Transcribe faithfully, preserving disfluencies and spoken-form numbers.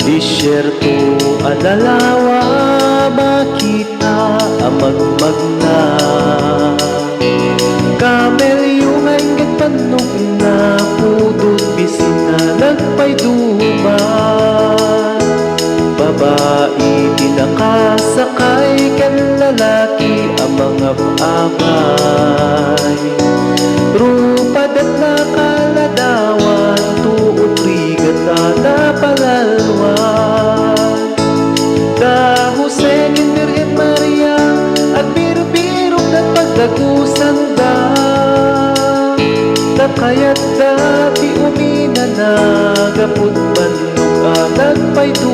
Desierto a lalawa, makita a magmagna. Kamelio nga inggit pannugna, pudot bisin a nagpayduma. Babai ti nakasakay ken lalaki a mangab-abay. Rupa datna kaladawan, tuot rigat a napalalwan. Da Jose ken Birhen Maria, agbirbirok ket pagdagusanda. Ta kayatda ti uminana, gapu bannog a nagpaydo